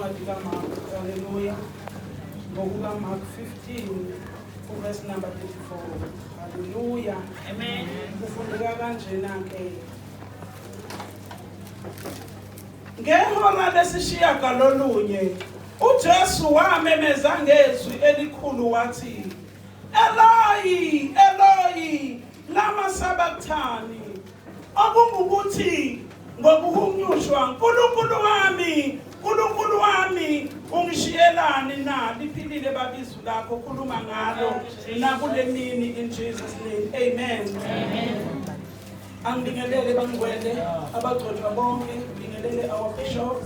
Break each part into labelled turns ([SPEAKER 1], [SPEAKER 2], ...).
[SPEAKER 1] incwadi kaMark. Haleluya. NgokukaMark 15 uverse number 34. Haleluya.
[SPEAKER 2] Amen.
[SPEAKER 1] Kufundeka kanjena ke. Ngehora lesishiyagalolunye uJesu wamemeza ngezwi elikhulu wathi, Eloyi, Eloyi, lama sabaktani, okungukuthi ngokuhunyushwa, Nkulunkulu wami, Nkulunkulu wami, ungishiyelani na? Liphilile Baba izwi lakho, khuluma ngalo nakule mini in Jesus name. Amen.
[SPEAKER 2] Amen.
[SPEAKER 1] Angibingelele bangcwele abagcotshwa bonke, ngibingelele our bishop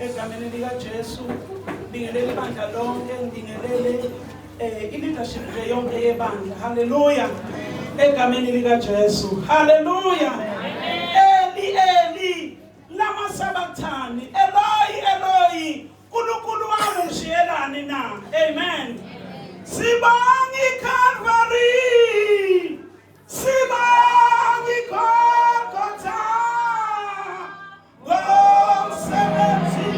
[SPEAKER 1] egameni likaJesu, ngibingelele ibandla lonke, ngibingelele i-leadership nje yonke yebandla. Haleluya. Egameni likaJesu. Haleluya. Eli Eli lama sabathani. Eloi Eloi Nkulunkulu wami ungishiyelani na? Amen. Sibonga iCalvary. Sibonga iGolgotha. Ngomsebenzi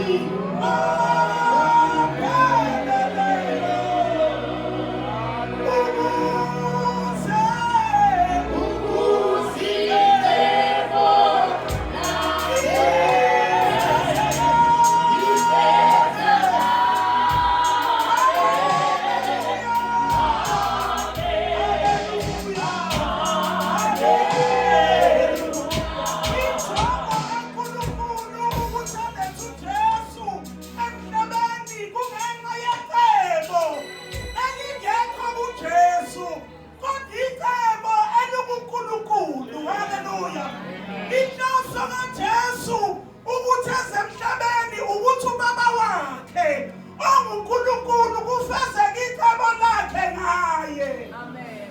[SPEAKER 1] opheleleyo. Ukuze Injongo kaNkulunkulu ukuthi alethe uJesu emhlabeni kungenxa yecebo elingekho kuJesu kodwa icebo elikuNkulunkulu. Haleluya! Inhloso kaJesu ukuthi eze emhlabeni ukuthi ubaba wakhe onguNkulunkulu kufezeke icebo lakhe ngaye.
[SPEAKER 2] Amen.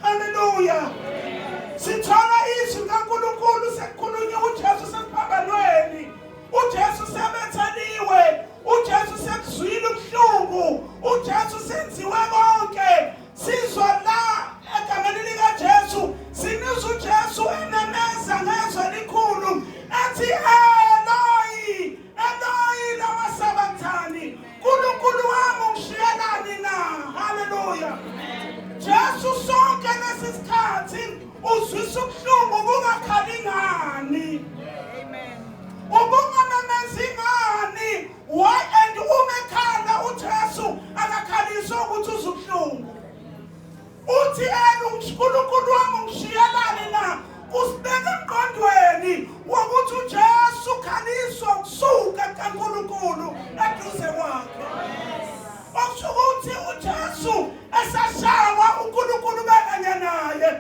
[SPEAKER 1] Haleluya. Sithola izwi kaNkulunkulu sekukhulunywa uJesu sesiphambanweni. UJesu sebetheliwe, uJesu sekuzwile ubuhlungu, uJesu senziwe konke. Sizwa la egameni likaJesu, simizwa uJesu ememeza ngezwi elikhulu ethi Eloi, Eloi lama sabathani. Nkulunkulu wami ungishiyelani na? Haleluya. Jesu sonke lesi sikhathi uzwisa ubuhlungu ubungakhali ngani?
[SPEAKER 2] Amen.
[SPEAKER 1] Ubungamemezi ngani? Why and uma ekhala uJesu akakhaliswa ukuthi uzubuhlungu. Uthi yena uNkulunkulu wami ungishiyelani na? Usibeka emqondweni wokuthi uJesu ukhaliswa ukusuka kukaNkulunkulu eduze kwakhe. Okusho ukuthi uJesu esashawa uNkulunkulu bekanye naye.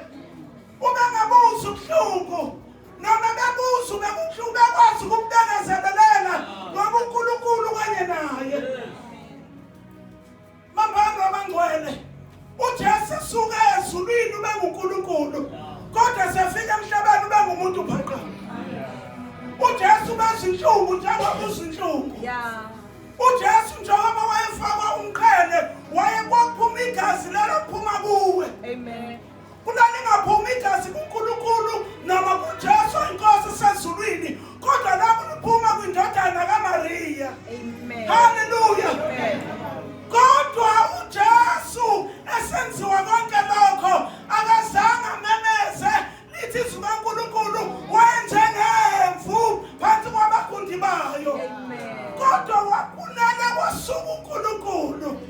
[SPEAKER 1] Ubengabuzi ubuhlungu noma bebuza ubekubuhlungu bekwazi ukububekezelela ngoba uNkulunkulu kanye naye. Mabanga abangcwele uJesu esuka ezulwini ube nguNkulunkulu kodwa sefika emhlabeni ube ngumuntu phaqa. uJesu bezinhlungu njengoba uzinhlungu.
[SPEAKER 2] Yeah.
[SPEAKER 1] uJesu njengoba wayefakwa umqhele wayekwaphuma igazi lelo phuma kuwe.
[SPEAKER 2] Amen.
[SPEAKER 1] Kulalingaphumi igazi kuNkulunkulu noma kuJesu inkosi sezulwini kodwa lapho liphuma kwindodana kaMaria.
[SPEAKER 2] Amen.
[SPEAKER 1] Haleluya.
[SPEAKER 2] Amen.
[SPEAKER 1] Kodwa uJesu esenziwa konke lokho akazange amemeze lithi izwi kaNkulunkulu wayenjengemvu phansi kwabagundi bayo.
[SPEAKER 2] Amen.
[SPEAKER 1] Kodwa wakunene kwasuka uNkulunkulu.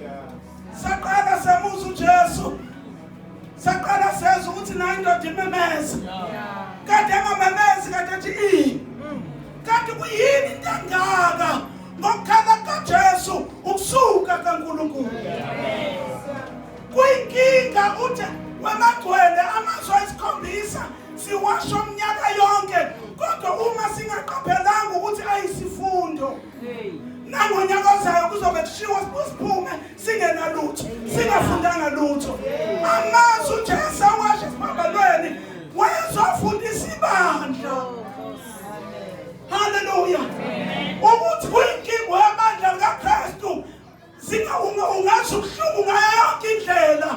[SPEAKER 1] Saqala semuza uJesu. Saqala sezwa ukuthi nayo indoda imemeza.
[SPEAKER 2] Yeah.
[SPEAKER 1] Kade engamemezi kade ethi i. Kanti kuyini into engaka ngokukhala kaJesu ukusuka kaNkulunkulu. Kuyinkinga uthi wemagcwele amazwi ayisikhombisa siwasho minyaka yonke kodwa uma singaqaphelanga ukuthi ayisifundo nangonyaka ozayo kuzobe kushiwo siphume singenalutho singafundanga lutho. Amazwi uJesu awasho esiphambanweni wayezofundisa ibandla. Haleluya. Ukuthi kuyinkinga yamandla kaKristu singa ungazi ubuhlungu ngayo yonke indlela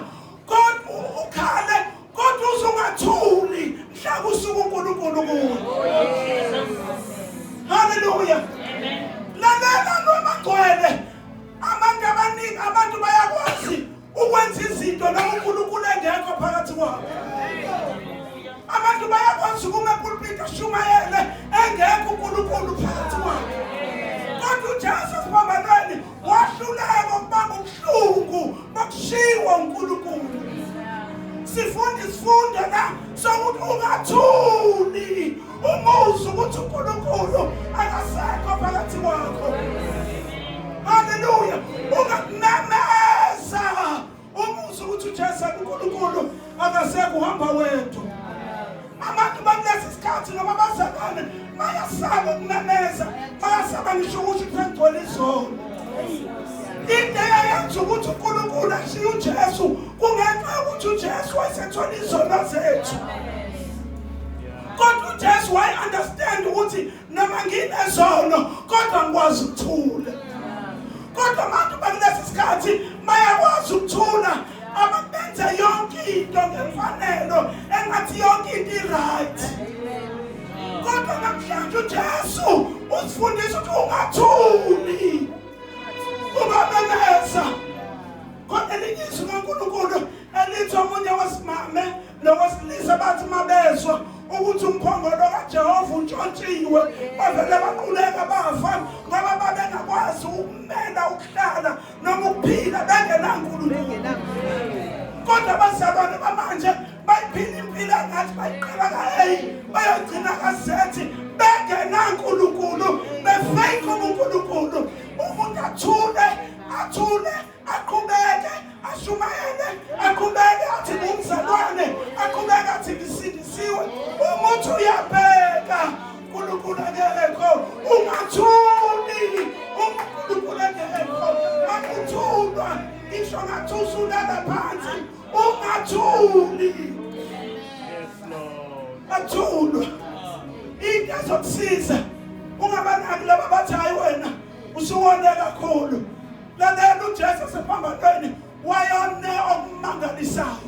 [SPEAKER 1] kodwa ukhale kodwa uzungathuli mhla kusuka uNkulunkulu kuwe. Haleluya. Lalela lomagcwele uNkulunkulu engekho phakathi kwabo. Abantu bayakwazi ukuma epulpiti ashumayele engekho uNkulunkulu phakathi kwabo. Kodwa uJesu esiphambanweni wahluleka ukubamba ubuhlungu bokushiwa uNkulunkulu. Sifunda isifundo la sokuthi ungathuli umuzi ukuthi uNkulunkulu akasekho phakathi kwakho. Haleluya! Ungakumemeza umuzi ukuthi uJesu uNkulunkulu akasekho, uhamba wedwa. Abantu bakulesi sikhathi noma abazalwane bayasaba ukumemeza, bayasaba ngisho ukuthi sengigcwele izono. Into eyayenza ukuthi uNkulunkulu ashiye uJesu kungenxa yokuthi uJesu wayesethola izono zethu. Kodwa uJesu waye-understand ukuthi noma nginezono kodwa ngikwazi ukuthula. Kodwa abantu bakulesi sikhathi bayakwazi ukuthula, ababenze yonke into ngemfanelo engathi yonke into i-right. Kodwa namhlanje uJesu usifundisa ukuthi ungathuli, ungamemeza. Kodwa elinye izwi kaNkulunkulu elithi omunye wesimame nowesilisa bathi mabezwa ukuthi umphongolo kaJehova untshontshiwe, bavele baquleka bafa, ngoba babengakwazi ukumela ukuhlala noma ukuphila bengenaNkulunkulu. Kodwa abazalwane bamanje bayiphila impilo engathi bayiqala ka-A bayogcina ka-Z bengenaNkulunkulu, befake ubuNkulunkulu. Umuntu athule athule aqhubeke ashumayele aqhubeke athi ngumzalwane aqhubeke athi ngisindisiwe. Umuntu uyabheka uNkulunkulu akekho. Ungathuli uNkulunkulu akekho, akuthulwa ngisho ngathi usulala phansi, ungathuli. Athulwa into ezokusiza. Ungabanaki laba bathi hayi wena usuwone kakhulu. Lalela, uJesu esephambanweni wayone okumangalisayo,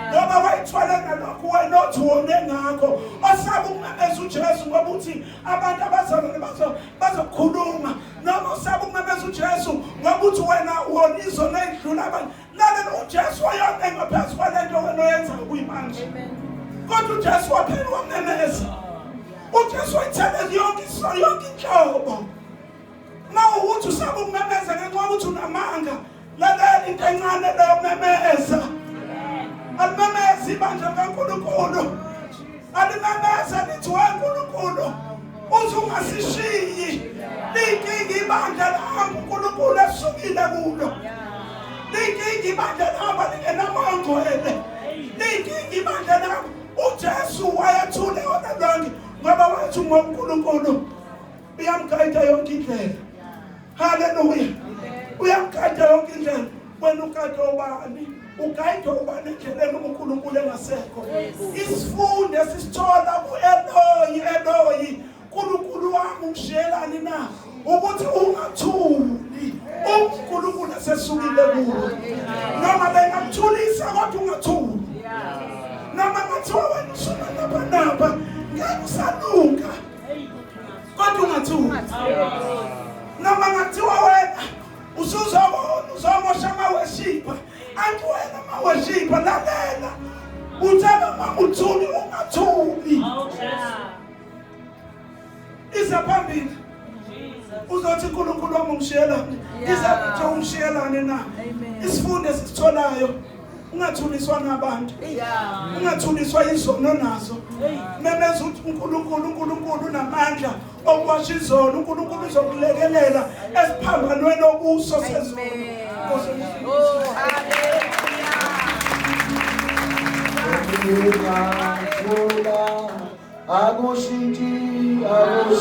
[SPEAKER 1] ngoba wayithwele ngalokhu wena othi wone ngakho. Osaba ukumemeza uJesu ngoba uthi abantu abazalwane bazokhuluma, noma osaba ukumemeza uJesu ngoba uthi wena wona izono ey'dlula abanye. Lalela, uJesu wayone ngaphezu kwalento wena oyenzayo kuyimanje. Kodwa uJesu waphela wamemeza. uJesu wayithele yonke isono, yonke inhlobo. Uma ukuthi usaba ukumemeza ngenxa yokuthi unamanga, lalela into encane leyo, memeza. Alimemezi ibandla likaNkulunkulu, alimemeza lithi weNkulunkulu uze ungasishiyi. Liyinkinga ibandla lihamba uNkulunkulu esukile kulo. Liyinkinga ibandla lihamba lingenamoya ongcwele. Liyinkinga ibandla lihamba. uJesu wayethule yona lonke ngoba wathi ngoNkulunkulu uyamgayida yonke indlela. Haleluya, uyamgayida yonke indlela. Wena ugayida ubani? Ugayida ubani endleleni uNkulunkulu engasekho? Isifundo esisithola ku-Eloyi, Eloyi, Nkulunkulu wami ungishiyelani na, ukuthi ungathuli uNkulunkulu esesukile kuwe. Noma bengakuthulisa kodwa ungathuli. Noma ngathiwa wena usuka napha napha ngeke usalunga, kodwa ungathuli. Noma ngathiwa wena usuzobona uzomosha amaweshipha, anti wena amaweshipha, lalela, uthe noma uthuli ungathuli. Iza phambili uzothi uNkulunkulu wami ungishiyelani, iza kuthi ungishiyelani na. Isifundo esisitholayo, ungathuliswa nabantu, ungathuliswa izono nazo. Memeza ukuthi uNkulunkulu, uNkulunkulu unamandla okuwasha izono. uNkulunkulu uzokulekelela esiphambanweni okuso sezono.
[SPEAKER 2] Oh, hallelujah.
[SPEAKER 3] Ungathula akushintshi, akushintshi.